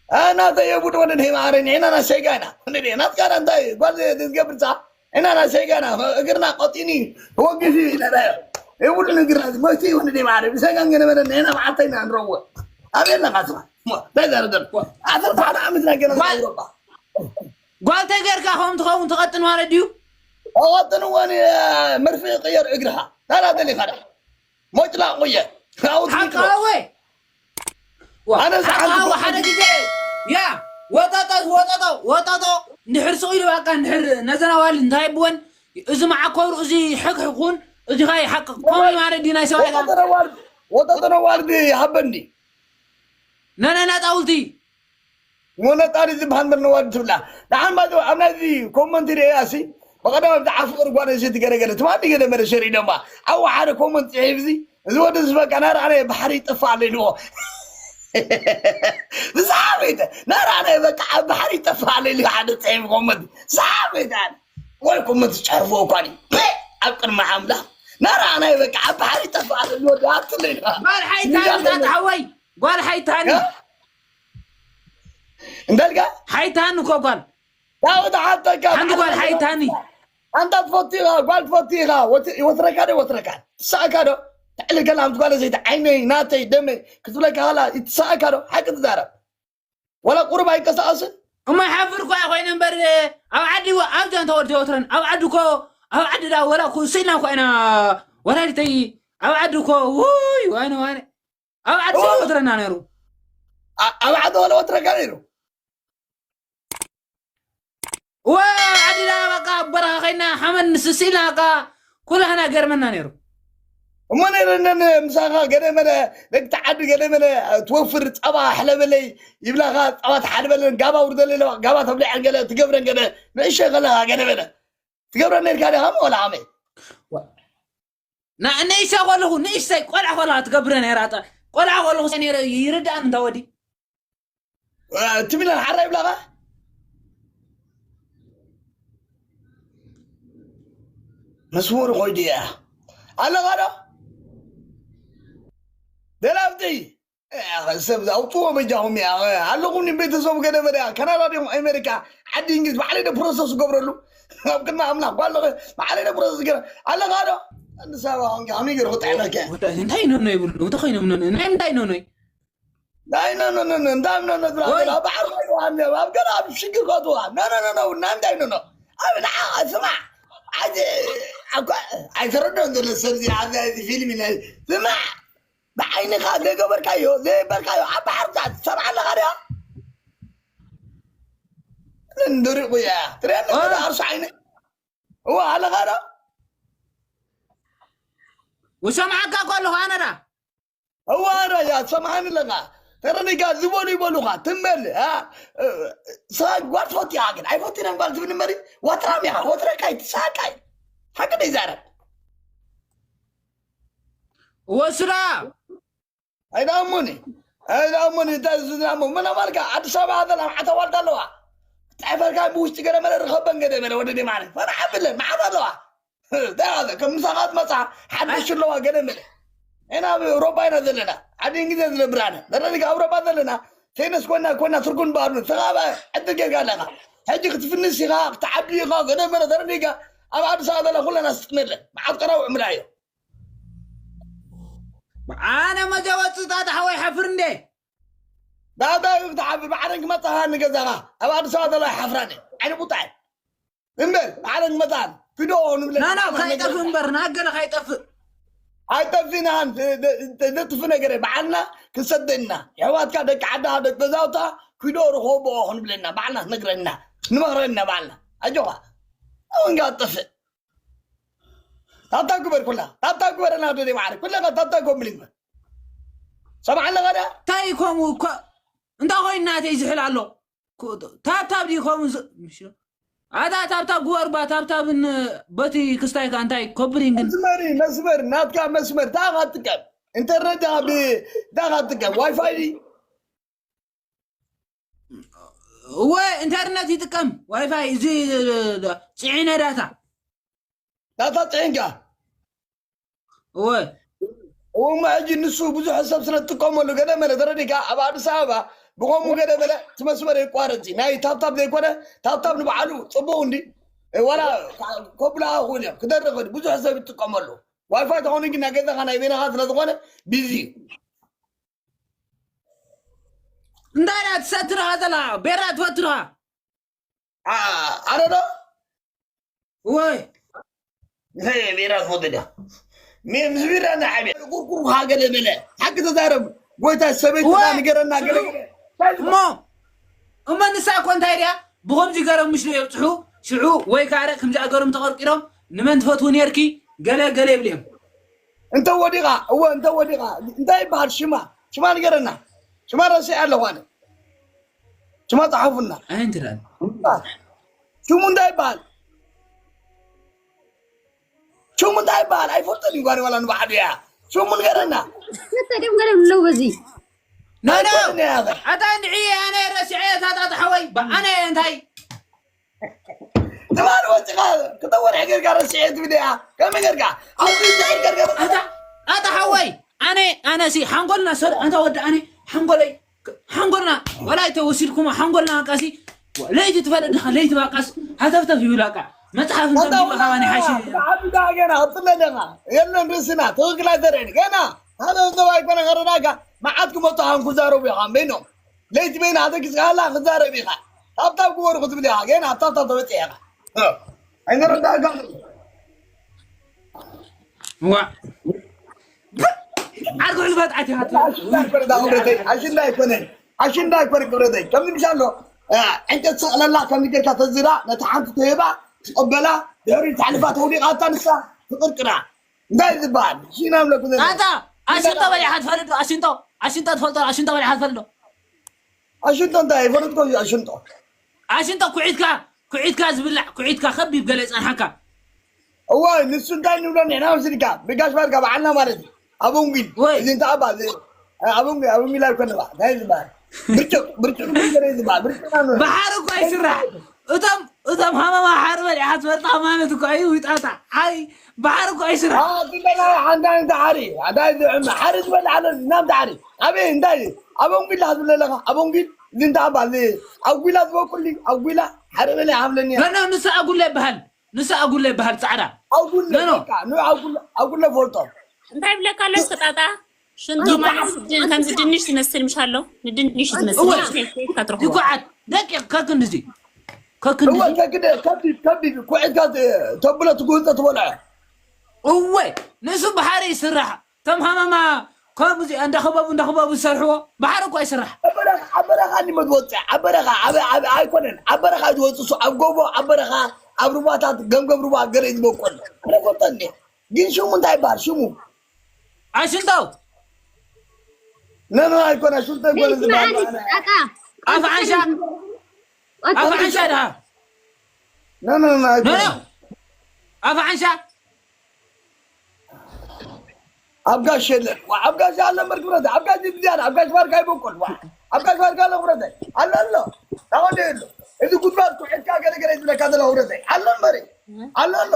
ኣናተ የቡድ ወደ ደይ ማረ ኔና ና ሸጋና እንደ ናት ጋር እንታይ ጓል ዝገብርጻ እና ና ሸጋና እግርና ቆጢኒ ወግፊ ይላል። የቡድ እግርና ሞይቲ ወደ ደይ ማረ ብሰጋን ገነበረ ኔና ማዓተይና ንረወ ኣቤና ማስማ ተዛረደር ኣፈር ታላ ዓመት ናገና ኣውሮፓ ጓልተ ገርካ ከም ትኸውን ትቐጥን ማለት ድዩ? ኣወጥንወን መርፍእ ቅየር እግርኻ ታላ ደሊኻ ዳ ሞጭላ ቁየ ሓቃወ ኣነ ሓደ ግዜ ያ ወጠጦ ወጠጦ ወጠጦ እንድሕር ስቕ ኢሉ በቃ እንድሕር ነዘን ኣዋልድ እንታይ ብወን እዚ መዓኮሩ እዚ ሕግሕኹን እዚ ኻይ ሓቂ ኮሚ ማለት ድዩ ናይ ሰብኣይ ወጠጠነ ዋልድ ይሃበኒ ነነና ጣውልቲ ወነጣሪ ዝበሃል መነዋሪ ትብላ ንሓን ባ ኣብ ናይዚ ኮመንት ርእያ ሲ ብቐደም ኣብቲ ዓፍቅር ጓል ኣንስተይቲ ገለገለ ትማሊ ገለ መለ ሸሪደማ ኣብ ሓደ ኮመንት ጽሒፍ እዚ እዚ ወዲ ዝበቃ ናራ ኣነ ባሕሪ ይጠፋ ኣሎ ኢልዎ ብዛዕበይተ ናራ ኣነ በቃ ኣብ ባሕሪ ይጠፋ ኣሎ ኢሉ ሓደ ጽሒፍ ኮመንት ዛዕበይተ ወይ ኮመንት ጨርፎ እኳ ኣብ ቅድሚ ኣምላኽ ናራ ኣነ በቃ ኣብ ባሕሪ ይጠፋ ኣሎ ኢልዎ ኣትለይ ጓል ሓይታኒ ታታሓወይ ጓል ሓይታኒ እንዳልካ ሓይታኒ እኮ ጓል ዳዊት ሓተካ ሓንቲ ጓል ሓይታኒ ኣንታ ትፈቱ ኢኻ ጓል ትፈቱ ኢኻ ወትረካ ዶ ወትረካ ትሰኣካ ዶ ትዕልከላ ምስ ጓል ዘይቲ ዓይነይ ናተይ ደመይ ክትብለካ ላ ይትሰኣካ ዶ ሓቂ ትዛረብ ወላ ቁሩብ ኣይንቀሳቀስን እሞ ይሓፍር እኮ ኮይነ እምበር ኣብ ዓዲ ኣብዛ እንተወዲ ወትረን ኣብ ዓዲ እኮ ኣብ ዓዲ ዳ ወላ እኮ ስኢልና እኮ ኢና ወላዲተይ ኣብ ዓዲ እኮ ውይ ዋነ ዋነ ኣብ ዓዲ ወትረና ነይሩ ኣብ ዓዲ ወላ ወትረካ ነይሩ ወ ዓዲና በቃ ኣብ በረኻ ኮይና ሓመድ ንስስኢልና በቃ ኩላህና ገርመና ነይሩ እሞ ነይረነን ምሳኻ ገለ መለ ደቂ ተዓዲ ገለ መለ ትወፍር ጸባ ሕለበለይ ይብላኻ ጸባ ተሓልበለን ጋባ ውርደለይ ጋባ ተብልዐን ገለ ትገብረን ገለ ንእሸ ከለኻ ገለ መለ ትገብረን ነርካ ዲኻ ወላ ከመይ ንእሽተ ከለኹ ንእሽተይ ቆልዓ ከለኻ ትገብረ ነራ ቆልዓ ከለኹ ይርዳእን እንታ ወዲ ትብለን ሓራ ይብላኻ መስመሩ ኮይዱ እያ ኣለኻ ዶ ደላብቲ ሰብ ኣውፅዎ በጃኹም እያ ኣለኹም ቤተሰቡ ገደመደ ካናዳ ዲኹም ኣሜሪካ ዓዲ እንግሊዝ ባዕለይ ዶ ፕሮሰስ ገብረሉ ኣብ ቅድሚ ኣምላኽ ጓለኸ ባዕለይ ዶ ፕሮሰስ ገረ ኣለኻ ዶ ኣዲስ ኣበባ ኮንካ ከመይ ገይሩ ክጥዕመከ እንታይ ነኖ ይብሉ እንታይ ኮይኖም ነኖ ናይ ምንታይ ነኖ ናይ ነኖ ነኖ እንታይ ነኖ ዝብላ ባሕር ኮይኑ ኣብ ገለ ኣብ ሽግር ከትዋ ነኖ ነኖ ናይ ምንታይ ነኖ ኣብ ንዓ ስማዕ ኣይተረድኦን ዘሎ ሰብ ኣብዚ ፊልም ስማዕ ብዓይንኻ ዘይገበርካዮ ዘይበርካዮ ኣብ ባሕርታት ትሰምዓ ኣለኻ ድያ እንደሪቑ እያ ትሪኣ ኣለኻ ኣርሱ ዓይነ እዋ ኣለኻ ዶ ውሰምዓካ እኮ ኣለኹ ኣነ ዳ እዋ ዶ እያ ትሰምዓኒ ኣለኻ ተረኒጋ ዝበሉ ይበሉኻ ትመል ስኻ ጓል ትፈቱ ኢኻ ግን ኣይፈቱ ኢና ጓል ትብል እምበሪ ወትራም ኢኻ ወትረካ ኣይትሳቃይ ሓቂ ዶ ይዛረብ ወስዳ ኣይዳሙኒ ኣይዳሙኒ እንታይ ዝዳሙ ምን ኣማልካ ኣዲስ ኣበባ ዘላ መዓት ኣዋልድ ኣለዋ ጠዕፈርካ ብውሽጢ ገለ መለ ርኸበን ገለ መለ ወደ ዲማነ ፈና ዓብለን መዓት ኣለዋ ዳያዘ ከም ምሳኻት መጻ ሓድሽ ኣለዋ ገለ መለ ኢና ኣብ ኤውሮፓ ኢና ዘለና ዓዲ እንግሊዝ ዝነብር ኣነ ተረዲካ ኣውሮፓ ዘለና ቴነስ ኮና ኮና ትርጉም ባህሉ ተኻባ ዕድል ጌርካ ኣለኻ ሕጂ ክትፍንስ ኢኻ ክትዓቢ ኢኻ ገለ መለ ተረዲካ ኣብ ኣዲስ ኣበባ ዘላ ኩለና ስጥነለ መዓት ቀራው ዕምላ እዩ ኣነ መጀ ወፅእ ጣጣ ሓወይ ሓፍር እንዴ ዳዳዩ ክትሓፍር ባዕለን ክመፃኻ ንገዛኻ ኣብ ኣዲስ ኣበባ ዘላ ሓፍራኒ ዓይነ ቡጣይ እምበር ባዕለን ክመፃኻ ክዶ ንብለ ናና ካይጠፍእ እምበር ናገለ ካይጠፍእ ኣይጠፊናን ዘጥፍ ነገር ባዕልና ክንሰደና የሕዋትካ ደቂ ዓድኻ ደቂ ገዛውታ ክዶ ርኸቦ ክንብለና ባዕልና ክነግረና ንመኽረና ባዕልና ኣጆኻ እውን ጋር ጠፍእ ታብታ ግበር ኩላ ታብታ ግበረና ዶ ማዕረ ኩላ ታብታ ጎምልኝ ሰማዕ ኣለኻ ዳ እንታይ ከምኡ እኮ እንታይ ኮይኑ ናተይ ዝሕል ኣሎ ታብታብ ድዩ ከምኡ ኣታ ታብታብ ግበርባ ታብታብን በቲ ክስታይካ እንታይ ኮፕሊንግን መስመር መስመር ናትካ መስመር ታኻ ጥቀም ኢንተርነት ዳኻ ጥቀም ዋይፋይ ድዩ እወ ኢንተርነት ይጥቀም ዋይፋይ እዚ ፅዒነ ዳታ ዳታ ፅዒንካ እወ እሞ ሕጂ ንሱ ብዙሕ ሰብ ስለ ትጥቀመሉ ገለ መለ ተረዲካ ኣብ ኣዲስ ኣበባ ብኸምኡ ገለ በለ እቲ መስመር የቋርጽ። ናይ ታብታብ ዘይኮነ፣ ታብታብ ንባዕሉ ጽቡቕ እንዲ፣ እ፣ ዋላ ካ-፣ ከብልዓ ይኽእሉ እዮም። ክደርፍ ይኽእል፣ ብዙሕ ሰብ ይጥቀመሉ። ዋይፋይ ተኾነ ግን ናይ ገዛኻ ናይ በይንኻ ስለ ዝኾነ ቢዚ እዩ። እንታይ ደኣ ትሰትርኻ ዘላ? ቤራ ትፈትርኻ? ኣ-፣ ኣነ ዶ? ወይ እንታይ እየ ቢራ ትፈቱ ድያ? ሚ-፣ ምስ ቢራ እናዓብየ ቁርቁር ሃገለ በለ። ሓቂ ተዛረብ። ጎይታ ሰበይትኻ ወይ ንገረና ገለ ገለ። እንታይ እሞ እሞ ንሳ እኮ እንታይ ድያ? ብኸምዚ ገሮም ምሽ የብፅሑ ሽዑ ወይ ካረ ከምዚ ኣገሮም ተቐርቂሮም ንመን ትፈትዉ ነርኪ ገለ ገለ ይብልዮም። እንተ ወዲቓ፣ እወ እንተ ወዲቓ፣ እንታይ ይበሃል ሽማ? ሽማ ንገረና። ሽማ ረሲዐ ኣለኹ ኣነ። ሽማ ጸሓፉና። ኣይ እንትዳል ሽሙ እንታይ ይበሃል? ሽሙ እንታይ ይበሃል? ኣይፈልጦን እዩ ጓል ዋላ ንባዕሉ እያ። ሽሙ ንገረና። ክልተ ድም ገለ ብለው በዚ ናና ኣይኮነን እያ። ኣታ እንድዒ ኣነ ረሲዐ ታጣ ሓወይ ኣነ እንታይ ትማል ወፂኻ ክተወርሕ ጌርካ ረሲዐ ትብል እያ። ከመይ ጌርካ? ኣብዚ ዝሕር ጌርካ ኣታ ኣታ ሓወይ ኣነ ኣነ ሲ ሓንጎልና ሰር ኣንታ ወዲ ኣነ ሓንጎለይ ሓንጎልና ወላይ ተወሲድኩሞ ሓንጎልና ቃሲ ለይቲ ትፈልጥ ዲኻ ለይቲ ባቃስ ሃተፍተፍ ይብላቃ መጽሓፍ እንተምቢባ ካባኒ ሓይሽ ብዓቢ ዳኣ ገና ክጥለ ኣለኻ። የለን ርእስና ትኽክል ኣይተርእን። ገና ሓደ ሰብ ኣይኮነ ከረዳካ መዓት ክመጡ ሃን ክዛረቡ ኢኻ በይኖም። ለይቲ በይና ተኪስካ ኣላ ክዛረብ ኢኻ። ታብታብ ግበሩ ክትብል ኢኻ። ገና ኣብ ታብታብ ተበፂሕ ኢኻ። እ፣ ኣይነረዳእካ። ዋ ዓርኩ ዕልበት ኣቲኻ ኣሽንዳ ኣይኮነ ክብረተይ፣ ኣሽንዳ ኣይኮነ፣ ኣሽንዳ ኣይኮነ ክብረተይ። ከምዚ ምሽ ኣሎ፣ እ፣ ዕንጨት ሰቕለላ ከምዚ ጌርካ ተዝራ ነቲ ሓንቲ ተህባ ትቕበላ፣ ድሕሪ ተሕልፋ ተውዲቓታ ንሳ ትቕርቅራ። እንታይ ዝበሃል? ሽና ምለኩ ዘለ። ኣታ ኣሽንቶ በሊዕኻ ትፈልጥ ዶ? ኣሽንቶ ኣሽንቶ ትፈልጦ ዶ? ኣሽንቶ በሊዕኻ ትፈልጥ ዶ? ኣሽንቶ እንታይ? ይፈልጥኮ እዩ ኣሽንቶ። ኣሽንቶ ኩዒትካ ኩዒትካ ዝብላዕ ኩዒትካ ከቢብ ገለ ይጸንሓካ። እዋይ፣ ንሱ እንታይ ንብሎ ንሕና ወሲድካ፣ ብጋሽ ባርካ በዓልና ማለት እዩ። ኣቦንጊል፣ ወይ። እዚ እንታይ ኣባ፣ እዚ፣ ኣቦንጊል፣ ኣቦንጊል ኣይኮነ ባ፣ እንታይ ዝበሃል? ብርጭቕ፣ ብርጭቕ ብርጭቕ ዝበሃል፣ ብርጭቕ ነው። ባሕሪ እኮ ኣይስራሕ። እቶም እቶም ሃመማ ሓር በሊዓ ትፈልጣ ማለት እኮ እዩ። ይጣጣ። ኣይ ባሕሪ እኮ ኣይስራሕ። ኣዎ፣ ትበላ ሓንዳ እንታይ ሓሪ፣ ሓንዳ እንታይ ዝዕመ፣ ሓሪ ዝበላ ሓሪ፣ እናም እንታይ ሓሪ። ኣበይ፣ እንታይ፣ ኣቦንጊል ዝብለ ኣለኻ፣ ኣቦንጊል፣ እዚ እንታይ ኣባ፣ እዚ ኣጉላ ዝበቁል ድዩ? ኣጉላ፣ ሓሪ በሊዓ ሓብለኒ። ገና ንሱ ኣጉለ ይበሃል። ንሱ ኣጉለ ይበሃል ጻዕዳ። ኣጉለ፣ ኖ፣ ኖ። በቃ፣ ኖ፣ ኣጉለ፣ ኣጉለ ፈልጦ። እንታይ ይብለካ ኣሎ እስኪ ጣጣ? ሽንቶ ማለት ድን-፣ ከምዚ ድንሽ ዝመስል ምሽ ኣሎ? ንድንሽ ዝመስል እወ። ድንሽ ከይካ ትረኽቦ። ይኩዓት ደቂ ከክንድዚ ከክንድዚ እወ፣ ከክደ፣ ከቢብ፣ ከቢብ፣ ኩዒትካ ተ-፣ ተብሎ ትጉህፀ ትበልዖ። እወ ንሱ ብሓሪ ይስራሕ። ተም ሃመማ ከምዚ እንዳኸበቡ እንዳኸበቡ ዝሰርሕዎ ብሓሪ እኮ ይስራሕ። ኣበረኻ፣ ኣበረኻ እንዲሞ ዝወፅእ፣ ኣበረኻ፣ ኣብ፣ ኣብ፣ ኣይኮነን። ኣበረኻ ዝወፅእ እሱ ኣብ ጎቦ፣ ኣበረኻ፣ ኣብ ሩባታት፣ ገምገም ሩባ ገለ እዩ ዝበቆል። ኣነ ፈልጦ እንዴ? ግን ሽሙ እንታይ ይበሃል? ሽሙ? ኣሽንቶ ኖ፣ ኖ፣ ኣይኮነ፣ ሽንቶ ኣይኮነ ዝበሃል። ጣጣ ኣፍ ዓንሻ ኣፍ ዓንሻ ድሃ ኖ፣ ኖ፣ ኖ፣ ኖ፣ ኖ። ኣይኮነ። ኣፍ ዓንሻ ኣብ ጋሽ የለን። ዋ፣ ኣብ ጋሽ ኣለ እምበር ክብረት፣ ኣብ ጋሽ ብዝያዳ፣ ኣብ ጋሽ ባርካ ይበቁል። ዋ፣ ኣብ ጋሽ ባርካ ኣሎ ክብረተይ። ኣሎ፣ ኣሎ። ታወደ የሎ። እዚ ጉድጓድ ኩዕካ ገለ ገለ ዝብለካ ዘሎ ክብረተይ። ኣሎ እምበሪ። ኣሎ፣ ኣሎ።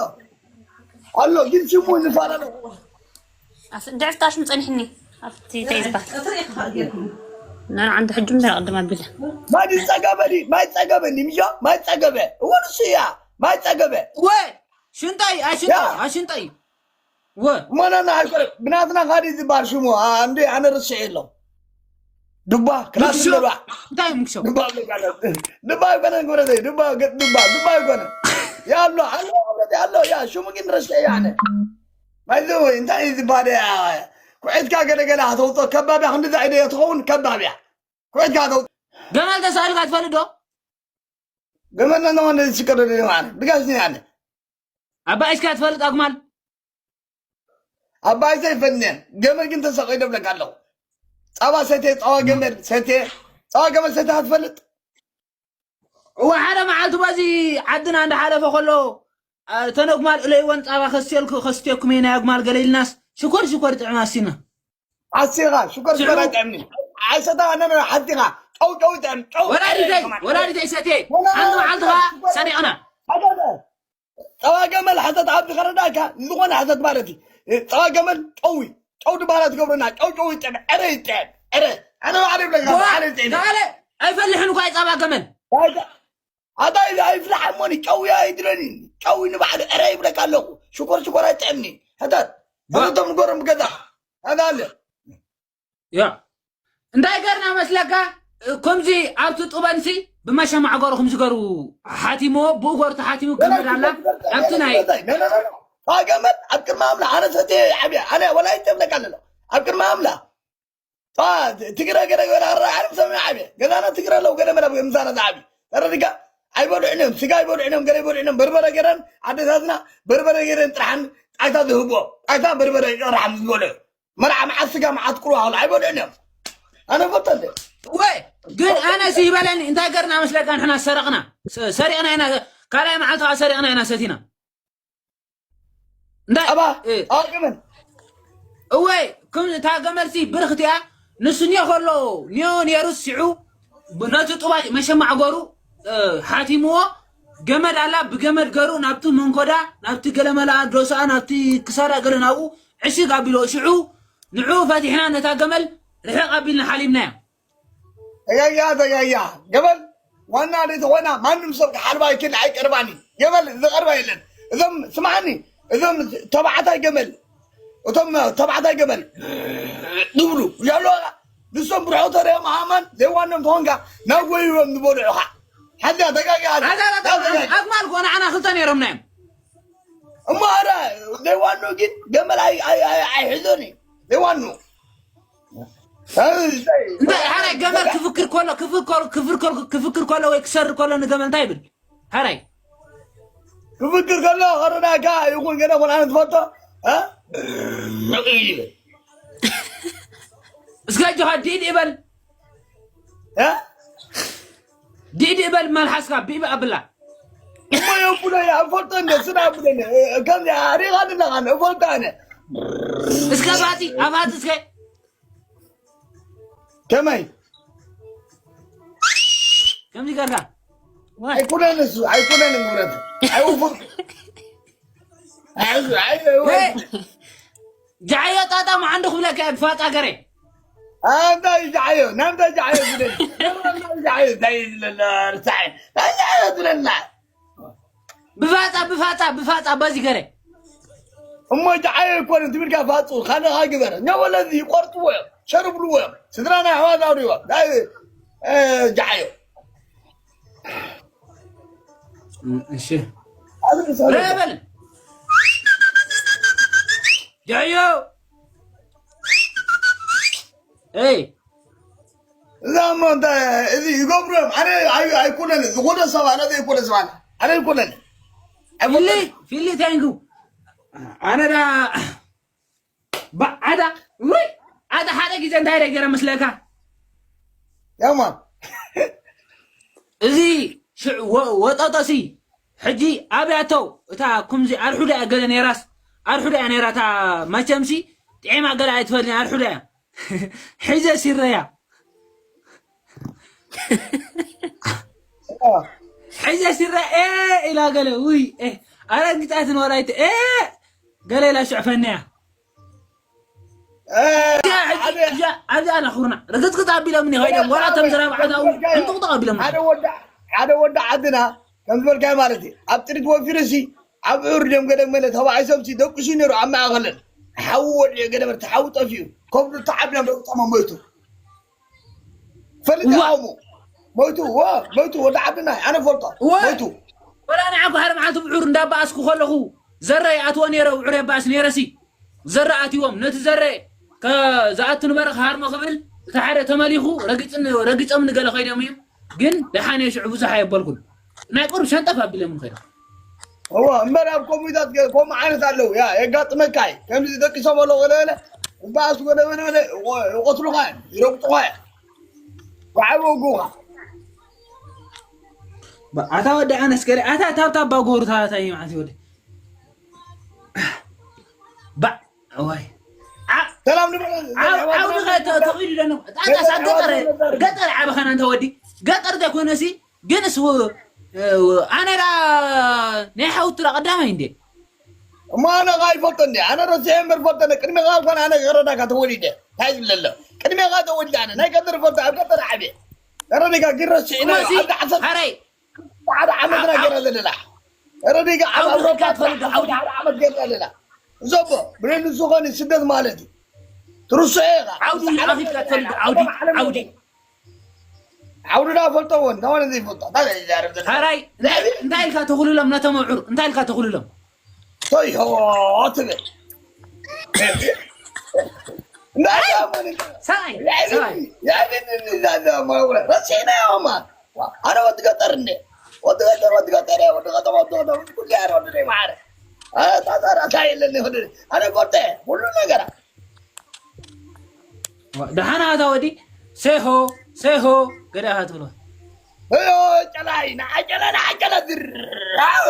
ኣሎ፣ ግን ሽሙ ንፋላለኹ። ኣስ-፣ እንድዒ ፍታሽም ጸኒሕኒ። ኣብቲ እንታይ ዝበሃል? ነን ዓንዲ ሕጂ ምሳና ቅድም ኣቢለ። ማይ ጸገበ ድዩ? ማይ ጸገበ እንዲ፣ ምሾ? ማይ ጸገበ። እወ፣ ንሱ እያ። ማይ ጸገበ። ወ ሽንጠይ ኣሽንጠይ ኣሽንጠይ ወ እሞ ናና ኣይኮነ፣ ብናትና ካዲ ዝበሃል ሽሙ፣ ኣ፣ እንዲ ኣነ ርስዐ የሎ። ዱባ፣ ክላስ ምክሾ ዱባ። እንታይ ምክሾ ዱባ፣ ዱባ ኣይኮነ፣ ክብረተይ፣ ዱባ፣ ገ-፣ ዱባ፣ ዱባ ኣይኮነ። ያ ኣሎ፣ ኣሎ፣ ክብረተይ፣ ኣሎ፣ ያ፣ ሽሙ ግን ርስዐ እያ ኣነ። ባይ ዘ ወይ፣ እንታይ እዩ ዝበሃል፣ ያ፣ ኩዒትካ ገለ ገለ ከተውፅኦ፣ ከባብያ ክንዲ ዛዒደ እያ ትኸውን፣ ከባብያ። ኩዒትካ ከተውፅኦ። ገመል ተሳኢልካ ትፈልጥ ዶ? ገመል ነንደ ወንደ ዝሽቀደደ ማለት፣ ብጋሽ ነው ያለ። ኣባይስካ ትፈልጥ ኣጉማል? ኣባይሰ ይፈልጥ እየ። ገመል ግን ተሰቒለ እብለካ ኣለኹ። ፃባ ሰትየ፣ ፃባ ገመል ሰትየ፣ ፃባ ገመል ሰትየ ትፈልጥ? እወ፣ ሓደ መዓልቲ በዚ ዓድና እንዳሓለፈ ከሎ፣ ኣ፣ እተን ኣጉማል እለይወን ፃባ ከስትየልኩ-፣ ከስትየኩም እየ ናይ ኣጉማል ገለ ኢልናስ፣ ሽኮር ሽኮር ጥዕም ኣስቲና። ኣስቲኻ፣ ሽኮር ሽኮር ሽኮር። ኣይጥዕምኒ። ኣይሰታ፣ ነ፣ ነ፣ ሓቲኻ። ጨው፣ ጨው ይጥዕም፣ ጨው። ወላዲተይ፣ ወላዲተይ ሰትየ። ሓንቲ መዓልቲ ኸዓ ሰሪቕና። ሓተተ። ጸባ ገመል ሕተት ኣብዚ ከረዳእካ፣ ዝኾነ ሕተት ማለት እዩ። ጸባ ገመል ጨው እዩ። ጨው ድባላ ትገብረና፣ ጨው፣ ጨው ይጥዕም፣ ዕረ ይጥዕም። ዕረ ኣነ ባዕለ ይብለካ ባዕለ ይጥዕም ካለ ኣይፈልሕን እኳ ይፃባ ገመል ኣታ ኣይፍላሕ እሞኒ ጨው ኣይድለኒ ጨው ንባዕሉ ዕረ ይብለካ ኣለኹ ሽኮር ሽኮር ኣይጥዕምኒ ሕተት ሕተቶም ንገሮም ብገዛ ኣታ ኣለ ያ እንታይ ገርና መስለካ ከምዚ ኣብቲ ጡበንሲ ብመሸማዕገሩ ከምዚ ገሩ ሓቲሞ ብኡ ገሩ ተሓቲሙ ገመድ ኣላ ኣብቲ ናይ ገመድ ኣብ ቅድሚ ኣምላ ኣነ ሰትየ ዓብያ ኣነ ወላ ይተብለካ ኣለሎ ኣብ ቅድሚ ኣምላ ትግረ ገረ ገረ ኣረ ዓለም ሰሚዕ ዓብየ ገዛና ትግረ ኣለዉ ገለ መለ ምሳና ዝዓቢ ተረድካ ኣይበልዕን እዮም ስጋ ኣይበልዕን እዮም ገለ ይበልዕን እዮም በርበረ ገረን ኣደታትና በርበረ ገረን ጥራሕን ጣይታ ዝህቦ ጣይታ በርበረ ጥራሕ ዝበልዑ መርዓ መዓት ስጋ መዓት ቁርባ ከሎ ኣይበልዑን እዮም ኣነ ፈልጠ እንደ ወይ ግን ኣነ ሲ ይበለኒ እንታይ ገርና መስለካ ንሕና ሰረቕና ሰሪቕና ኢና ካልኣይ መዓልቲ ከዓ ሰሪቕና ኢና ሰቲና እንታይ ኣባ ኣባ ገመል እወይ ከም እታ ገመልሲ ብርኽቲ እያ ንሱ ኒዮ ከሎ ኒዮ ነይሩ ሲዑ ነቲ ጡባይ መሸማዕገሩ ሓቲምዎ ገመድ ኣላ ብገመድ ገሩ ናብቲ መንኮዳ ናብቲ ገለመላ ዶስኣ ናብቲ ክሳዳ ገለ ናብኡ ዕሽግ ኣቢሎ ሽዑ ንዑ ፈቲሕና ነታ ገመል ርሕቕ ኣቢልና ሓሊብናያ ተጋጊያ ተጋጊያ ገበል ዋና ዘይተኾና ማንም ሰብ ክሓልባ ይክእል ኣይቀርባኒ ገበል ዝቐርባ የለን እዞም ስማዓኒ እዞም ተባዕታይ ገመል እቶም ተባዕታይ ገመል ዝብሉ ያሉ ንሶም ብርሖ ተሪኦም ሃማን ዘይዋኖም ተኾንካ ናብ ጎይቦም ዝበልዑኻ ሓዚያ ተጋጊያ ኣግማል ኮ ንዓና ክልተ ነይሮምና እዮም እሞ ኣረ ዘይዋኖ ግን ገመል ኣይሕዞን እዩ ዘይዋኖ እንታይ ሓደ ገመል ክፍክር ከሎ ክፍክር ከሎ ወይ ክሰር ከሎ ንገመል እንታይ ይብል ሓራይ ክፍክር ከሎ ከረዳካ ይኹን ገለ ኮን ኣነ ትፈልጦ እስከ ጆሃ ዲድ ይበል ዲድ ይበል መልሓስካ ቢብ ኣብላ እሞ የቡለ ኣፈልጦ እንደ ስና ኣብለ ከምዚ ሪኻ ኣለኻ እፈልጦ ኣነ እስከ ባቲ ኣባት እስከ ከመይ ከምዚ ገርካ ኣይኩነን እሱ ኣይኩነን ንብረት ኣይውፉር ጃዮ ጣጣ መዓንዱ ክብለካ ብፋጣ ገረ ኣንታይ ጃዮ ናምታይ ጃዮ ዝደል ጃዮ እንታይ ዝለና ርሳዕ እንታይ ጃዮ ዝለና ብፋፃ ብፋፃ ብፋፃ በዚ ገረ እሞ ጃዓዮ ይኮነ ትብልካ ፋፁ ካልኻ ግበር እኛ ወለዚ ይቆርጥዎ እዮም ሸርብልዎ እዮም ስድራና ኣሕዋት ኣውሪዎ ጃዓዮ እሺ ረበል ጃዮ ይ እዛ እሞ እንታይ እዚ ይገብሩ እዮም ኣነ ኣይኮነን ዝኾነ ሰብ ኣነ ዘይኮነ ሰብ ኣነ ኣነ ኣይኮነን ፊሊ ፊሊ ታንኩ ኣነ ዳ ብዓዳ ውይ ኣነ ሓደ ግዜ እንታይ ደ ገረ መስለካ ያማ እዚ ወጠጦሲ ሕጂ ኣብያተው እታ ኩምዚ ኣርሑዳ እያ ገለ ነይራስ ኣርሑዳ እያ ነይራ እታ መቸምሲ ጥዒማ ገለ ኣይትፈልኒ ኣርሑዳ እያ ሕዘ ሲረያ ሕዘ ሲረ ኤ ኢላ ገለ ውይ ኣረግጣት ንወላይት ኤ ገለ ኢላ ሽዕፈንያ ኣብዚ ኣላ ኩርና ርግፅግፅ ኣቢሎምኒ ኮይዶም ወላ እቶም ዝረብዓታዊ እንጥቕጥቕ ኣቢሎም ሓደ ወዲ ዓድና ከም ዝበልካዮ ማለት እዩ ኣብ ጥሪት ወፊሩ ሲ ኣብ ዑር ድዮም ገለ መለ ተባዒሶም ሲ ደቂሱ ነይሩ ኣብ ማእኸለን ሓዊ ወዲዑ ገለ መለ ሓዊ ጠፊኡ ከብዱ ተዓቢሎም ደቂ ጣማ ሞይቱ ፈሊጠ ኣሙ ሞይቱ ሞይቱ ወዲ ዓድና ኣነ ፈልጦ ሞይቱ ወላ ንዓኩ ሓደ መዓልቲ ብዑር እንዳባኣስኩ ከለኹ ዘረ ይኣትዎ ነይረ ብዑር የባእስ ነይረ ሲ ዘረ ኣትዎም ነቲ ዘረ ዝኣቱ ንበረ ክሃርሞ ክብል እቲ ሓደ ተመሊኹ ረጊጾም ንገለ ኮይኖም እዮም ግን ደሓን እየ ሽዑ ብዙሕ ኣየበልኩን ናይ ቁርብ ሸንጠፍ ኣቢሎም ንኸይዶም እዎ እምበር ኣብ ኮሚታት ከምኡ ዓይነት ኣለዉ ያ የጋጥመካ እዩ ከምዚ ደቂሶም ኣለዉ ገለገለ ዝበኣሱ ገለበለበለ ይቆትሉኻ እዮም ይረግጡኻ እዮም ብዓቢ ወግኡኻ ኣታ ወዲ ኣነስ ገለ ኣታ ታብታብ ባጎሩ ታታይ ማለት ወዲ ባ ወይ ሰላም ንበል ዓውዲ ተኺሉ ደነ ጣጣስ ኣብ ገጠር ገጠር ዓበኸና እንተ ወዲ ገጠር ዘይኮነሲ ግንስ ኣነ ዳ ናይ ሓውቲ ዳ ቀዳማይ እንዴ እሞ ኣነ ኸኣ ይፈልጦ እንዴ? ኣነ ረሲዐ እምበር ፈልጦ እንዴ? ቅድሜኻ እኮ ኣነ ገረዳካ ተወሊደ። እንታይ ዝብለ ኣሎ? ቅድሜኻ ተወሊደ ኣነ። ናይ ገጠር ፈልጦ፣ ኣብ ገጠር ዓብየ። ገረዳካ ግን ረሲዕና እሞ እዚ ኣብዚ ዓሰርተ ሓረይ፣ ሓደ ዓመትና ገና ዘለና። ገረዳካ ኣብ ዓውዲ ኣውሮፓ ሒዝካ ትፈልጥ ዶ? ዓውዲ። ሓደ ዓመት ገና ዘለና። እዞ ኣቦ፣ ብሬን ንሱ ኾነ ስደት ማለት እዩ። ትርስዖ ኢኻ። ዓውዲ ኣኺብካ ትፈልጥ ዶ? ዓውዲ፣ ዓውዲ። ዓውዲ ዳ ፈልጦ እውን፣ እንታይ ማለት ዘይፈልጦ? እንታይ ይዛረብ ዘሎ? ሓራይ፣ እንታይ፣ እንታይ ኢልካ ተኹልሎም ነቶም ኣውዕር? እንታይ ኢልካ ተኹልሎም? ቶይ ሆ ትብል። እንታይ ማለት? ሰብኣይ፣ ልዕሊ፣ ሰብኣይ። ልዕሊ ንዛዘ ማውረ። ረሲዕናዮማ። ዋ፣ ኣነ ወዲ ገጠር እንዴ? ወዲ ገጠር፣ ወዲ ገጠር፣ ወዲ ከተማ፣ ወዲ ከተማ፣ ኩሉ ያረ ወዲ ደይ ማዕረ። ኣነ ታዛራ እንታይ የለኒ ወዲ። ኣነ ጎርተ፣ ኩሉ ነገራ። ደሓን ኣታ ወዲ ሴሆ ሴሆ ገዳኻ ትብሎ። እዮ ጨላይ ንዓጀለ ንዓጀለ ዝራው።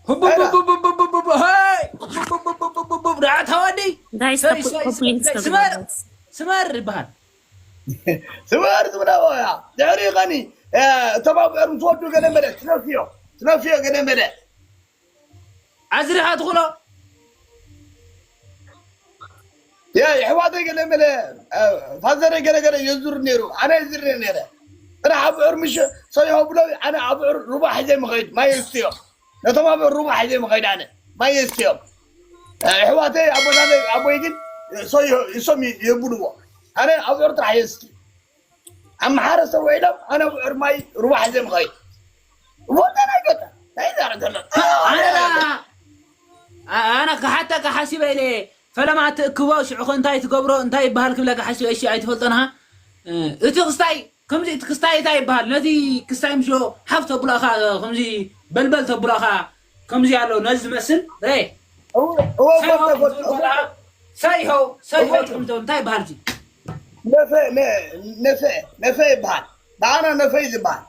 ሁቡቡቡቡቡቡቡ፣ ሄይ! ሁቡቡቡቡቡቡ፣ ደሓን ኣታ ወዲ። ጋይስ፣ ሰይ፣ ኮፕ-፣ ሰይ፣ ኮፕሊንግ ሰይ፣ እስከ ስመር፣ ዝመለስ። ስመር ይበሃል። ስመር ዝብለዎ እያ። ድሕሪ ኸኒ፣ እ፣ እቶም ኣብዕር ምስ ወዱ ገለ መለ፣ ትነፍዮ፣ ትነፍዮ ገለ መለ። ኣዝሪኻ ትኽእሎ? ያ፣ የሕዋተይ ገለ መለ፣ እ፣ ፋዘረይ ገለ ገለ የዙር ነይሩ። ኣነ የዝር ነይረ። ጥራሕ ኣብዕር ምሽ ሰው ይኸብሎ፣ ኣነ ኣብዕር ሩባ ሒዘ ምኸይድ፣ ማይ የስትዮ። ነቶም ኣብዕር ሩባ ሒዘ ምኸይድ ኣነ፣ ማይ የስትዮም። እ፣ የሕዋተይ ኣቦታተይ፣ ኣቦይ ግን፣ እ፣ ሰው ይ-፣ እሶም ይ-፣ የብልዎ። ኣነ ኣብዕር ጥራሕ የስቲ። ኣብ መሓረሰ ውዒሎም፣ ኣነ ኣብዕር ማይ ሩባ ሒዘ ምኸይድ። ወደና ይገጠ። እንታይ ይዛረብ ዘሎ? ኣነ ዳ-፣ ኣ-፣ ኣነ ክሓተካ ሓሲበ ኢለ፣ ፈለማ ትእክቦ፣ ሽዑ ኸ እንታይ ትገብሮ፣ እንታይ ይበሃል ክብለካ ሓሲበ፣ እሺ፣ ኣይትፈልጦን ሃ? እ፣ እቲ ክስታይ፣ ከምዚ እቲ ክስታይ እንታይ ይበሃል? ነቲ ክስታይ ምሽ ሓፍ ተብሎ ኸ፣ ከምዚ በልበል ተብሎ ኸ፣ ከምዚ ኣሎ፣ ነዚ ዝመስል፣ ሬ። እወ፣ እወ፣ ሰይሆ፣ እወ፣ እወ። ሰይሆ፣ ሰይሆ፣ እወ። ትምቶ፣ እንታይ ይበሃል እዚ? ነፈ፣ ነ-፣ ነፈ፣ ነፈ ይበሃል። ብኣና ነፈ እዩ ዝበሃል።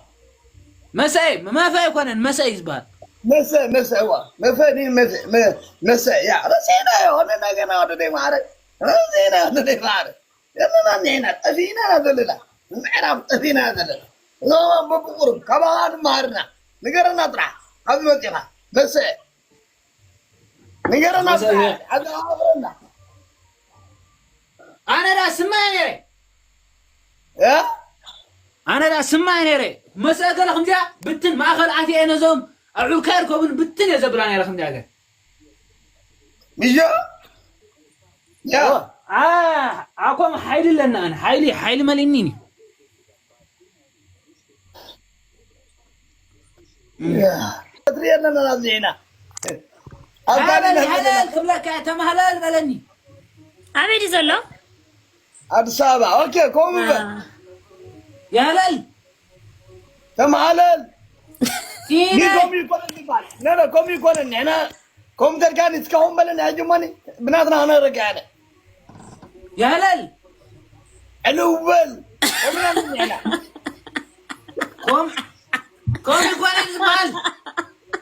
መሰ፣ መፈ ኣይኮነን፣ መሰ እዩ ዝበሃል። መሰ፣ መሰ፣ እዋ። መፈ፣ ኒ-፣ መፈ፣ መ-፣ መሰ፣ ያ። ረሲዕናዮ፣ ሆነ ነገና ወደ ደይ ማዕረ። ረሲዕናዮ፣ ወደ ደይ ማዕረ። ዘለና እኒሄና፣ ጠፊእና ኢና ዘለና። ምዕራብ ጠፊእና ኢና ዘለና። እዞም በብቁሩብ፣ ካባኻ ንመሃርና። ንገረና ጥራሕ፣ ኣብዚ መፂኻ። መሰ። ንገረና መሰ ጥራሕ፣ እየ። ኣዘኻኽረና። ኣነ ዳ ስማ እየ ነይረ። እ? ኣነ ዳ ስማ እየ ነይረ። መሰ ገለ ከምዚኣ ብትን ማእኸል ኣትየ ነዞም ኣዑር ከርከቡን ብትን እየ ዘብላ ነይረ ከምዚኣ ገለ። ምሾ? ያ። ኣ-፣ ኣኮም ሓይሊ ኣለና ኣነ። ሓይሊ፣ ሓይሊ መሊእኒ። ያ። እትርእየና ኣለና ኣብዚ ኢና። ኣብ ሃለል፣ ካልእ ሃለል ክብለካ፣ ተማሃለል በለኒ። ኣበይ ድዩ ዘሎ? ኣዲስ ኣበባ። ኦኬ፣ ከምኡ በል። አ። የህለል። ተማሃለል። ኢነ። ኒ ከምኡ ይኮነን ዝበሃል። ነ፣ ነ፣ ከምኡ ይኮነን። ንሕና ከምኡ ተልካኒ እስካሁን በለኒ፣ ሕጂ እሞኒ ብናትና ክነግረካ እየ ኣነ። የህለል። ዕልው በል። ከምኡ ኢና ንሕና። ኮም-፣ ከምኡ ይኮነን ዝበሃል።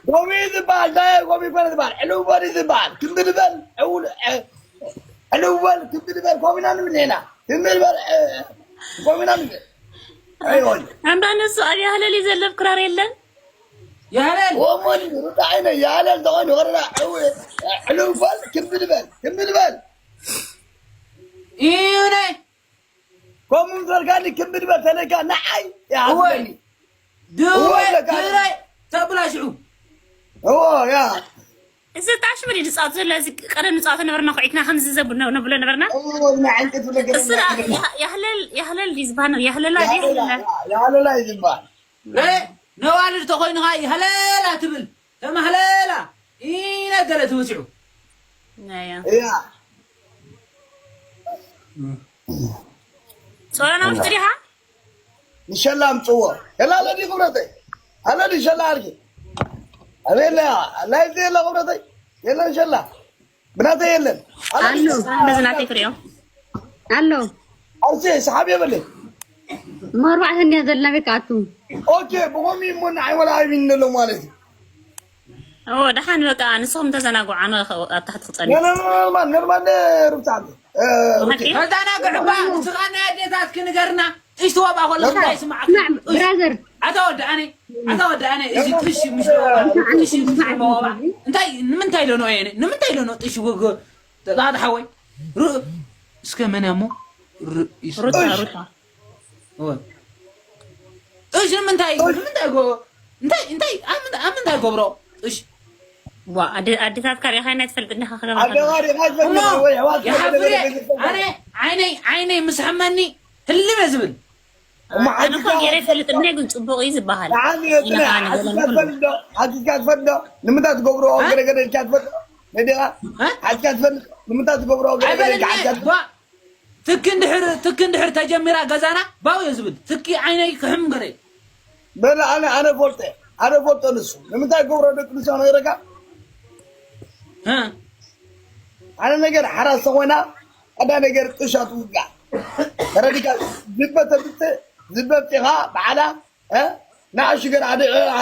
ከምኡ እዩ ዝበሃል። እንታይ ከምኡ ይኮነን ዝበሃል? ዕልው በል እዩ ዝበሃል። ክምብል በል። ዕውል-፣ ዕ-፣ ዕልው በል፣ ክምብል በል። ከምኡ ኢና ንብል ንሕና። ክምብል በል፣ እ፣ ከምኡ ኢና ንብል። ኣይሆን። ኣንዳ ንሱ ኣብ የህለል እዩ ዘሎ፣ ክራር የለን። የህለል። ወሞኒ ሩዳ ዓይነ የህለል ተኾይኑ ወረዳ ዕው-፣ ዕልው በል፣ ክምብል በል፣ ክምብል በል። እዩ ናይ ከምኡ ምስ በልካኒ ክምብል በል ተለካ ንዓይ እወ። ይሓስበኒ። ድወ እወ፣ ለካ። ትግራይ ተብላሽዑ። እዎ፣ ያ። እዚ ታሽምሪ ድጻት ዘሎ፣ እዚ ቀደም ንጻት ነበርና፣ ኹዒትና ከምዚ ዘብ-፣ ነ-፣ ነብሎ ነበርና። እዎ፣ ናይ ዕንጨት ነገር እሱ ዳ-፣ ነገር። ያ-፣ ያህለል፣ ያህለል ድዩ ዝበሃል ነው? ያህለላ ድዩ ያህለላ፣ ያህለላ? ያህለላ እዩ ዝበሃል። እ፣ ነዋልድ ተኾይንኻ ይህለላ ትብል፣ ተማህለላ፣ ኢነ ገለ ትመሲዑ። ናያ። እያ። ጾሮና ውሽጢ ዲኻ? ንሸላ ኣምጽዎ። ሸላ ኣለዲ ክብረተይ። ኣለዲ ሸላ ኣርኪ። ኣቤላ፣ ላይፍ የለ ክብረተይ። የለን ሸላ። ብናተይ የለን። ኣሉ፣ በዚ ናተይ ክሪኦ። ኣሎ። ኣርሴ፣ ሰሓብ የበለይ። እሞ ኣርባዕተ እንድያ ዘለና ቤት ክኣቱ። ኦኬ፣ ብኸምኡ እሞ ንዓይ ወላ ኣይብኝ ኣሎ ማለት እዩ። ኦ፣ ደሓን በቃ፣ ንስኹም ተዘናግዑ፣ ኣነ ኸ-፣ ኣብ ታሕቲ ክጸንሕ። ኖ፣ ኖ፣ ኖ፣ ኖርማል፣ ኖርማል፣ ሩታ፣ እ፣ ሩቴ። ሓቂ? ተዘናግዑ እባ፣ ንስኻ ናይ ኣዴታትኪ ንገርና። ጥሽ ትወባ ከሎ ስማዕ፣ እንታይ ይስማዓካ? ስማዕ፣ ጥሽ። ብራዘር። ኣታ ወዲ ኣነ ኣታ ወዲ ኣነ እዚ ጥሽ ምሽ ጥሽ ምሽ መዋባ እንታይ ንምንታይ ዶ ነው እኔ ንምንታይ ዶ ነው ጥሽ ወጎ ተጣጣ ሓወይ ሩ እስከ መን ያሞ ሩ ሩታ ሩታ ጥሽ ንምንታይ ንምንታይ ጎ እንታይ እንታይ ኣምን ኣምን እንታይ ጎብሮ ጥሽ ዋ ኣደ ኣደታት ካብ ኢኻ ናይ ትፈልጥ እንዲኻ ክለባ ኣደባሪ እሞ ይሓፍር ኣነ ዓይነይ ዓይነይ ምስ ሓመኒ ህልም እየ ዝብል ኣነ እኮ ገይረ ይፈልጥ እኔ ግን ፅቡቅ እዩ ዝበሃል ሓዚዝካ ትፈልጥ ዶ ንምንታይ ትገብሮ ገለገለ ኢልካ ትፈልጥ ዶ ነዲኻ ሓዚዝካ ትፈልጥ ዶ ንምንታይ ትገብሮ ገለገለ ኢልካ ሓዚዝካ ትፈልጥ ባ ትኪ እንድሕር ትኪ እንድሕር ተጀሚራ ገዛና ባው እየ ዝብል ትኪ ዓይነይ ክሕም ገረ በለ ኣነ ኣነ ፈልጠ ኣነ ፈልጦ ንሱ ንምንታይ ገብሮ ደቂ ኣንስትዮ ነገረካ ኣነ ነገር ሓራስ ተኾይና ኣዳ ነገር ጥሻ ትውጋ ተረዲካ ዝበ ተብተ ዝበብቲኻ በዓላ ንኣሽገር ኣደ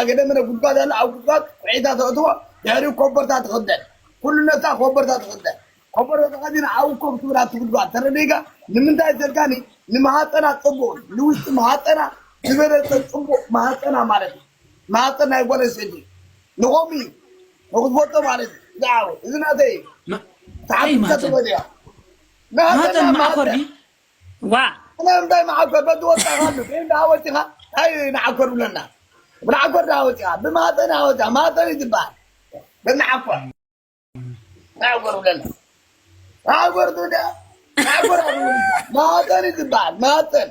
ገደመነ ጉድጓድ ኣለ ኣብ ጉድጓድ ኩዒታ ተእትዎ ድሕሪኡ ኮበርታ ትኽደን ኩሉ ነብሳ ኮበርታ ትኽደን ኮበርታ ተኸዲና ኣብ ኮብ ትብል ኣብቲ ጉድጓድ ተረዲእካ ንምንታይ ዘልካኒ ንመሃፀና ፅቡቅ ንውሽጢ መሃፀና ዝበለፀ ፅቡቅ መሃፀና ማለት እዩ መሃፀና ናይ ጓል ኣንስተይቲ ንኸምኡ እዩ ንክትፈልጦ ማለት እዩ ዝዓው እዚ ናተይ እዩ ተሓቢካ ትበል እያ ማህፀን መዓኮር ድዩ ዋ ኣነ እንታይ መዓኮር በቲ ወጣኻ ኣሉ ከይ እንዳሃወፂኻ እንታይ ንዓኮር ብለና ብንዓኮር ዳሃወፂኻ ብማህፀን ሃወፂኻ ማህፀን እዩ ዝበሃል በንዓኮር ንዓኮር ብለና ንዓኮር ትብዳ ንዓኮር ማህፀን እዩ ዝበሃል ማህፀን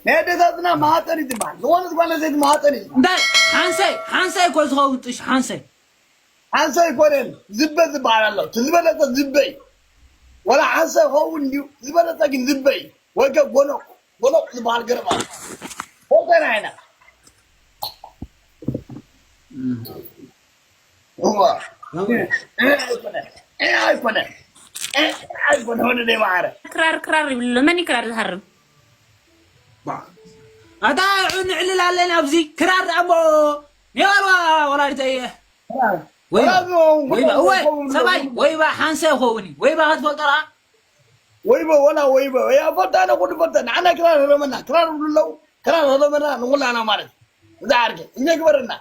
ናይ ኣደታትና ማህፀን እዩ ዝበሃል ዝኾነ ዝኾነ ዘይቲ ማህፀን እዩ ዝበሃል እንታይ ሓንሳይ ሓንሳይ እኮ ዝኸውን ጥሽ ሓንሳይ ሓንሳይ ኣይኮነን ዝበ ዝበሃል ኣሎ እቲ ዝበለፀ ዝበ እዩ ወላ ሓንሳይ ይኸውን ድዩ ዝበለፀ ግን ዝበ እዩ ወይ ከ ጎኖቕ ጎኖቕ ዝበሃል ገረብ ኣሎ ፎተና ኢና እዋ ኣይኮነ ኣይኮነ ኣይኮነ ወደ ደይ ማዕረ ክራር ክራር ይብሉ መን ክራር ዝሃርም ኣታ ንዕልል ኣለና ኣብዚ ክራር ኣሞ ኔዋልዋ ወላዲተይ ወይባ ወይባ እወ ሰብኣይ ወይባ ሓንሳይ ይኸውን እዩ ወይባ ክትፈልጦ ደኣ ወይቦ ወላ ወይቦ ያ ፈልጣ ነ ኩሉ ፈልጠ ንዓና ክራር ህረመና ክራር ብሉ ኣለዉ ክራር ህረመና ንኩላና ማለት እዛ ዓርኪ እኛ ግበረና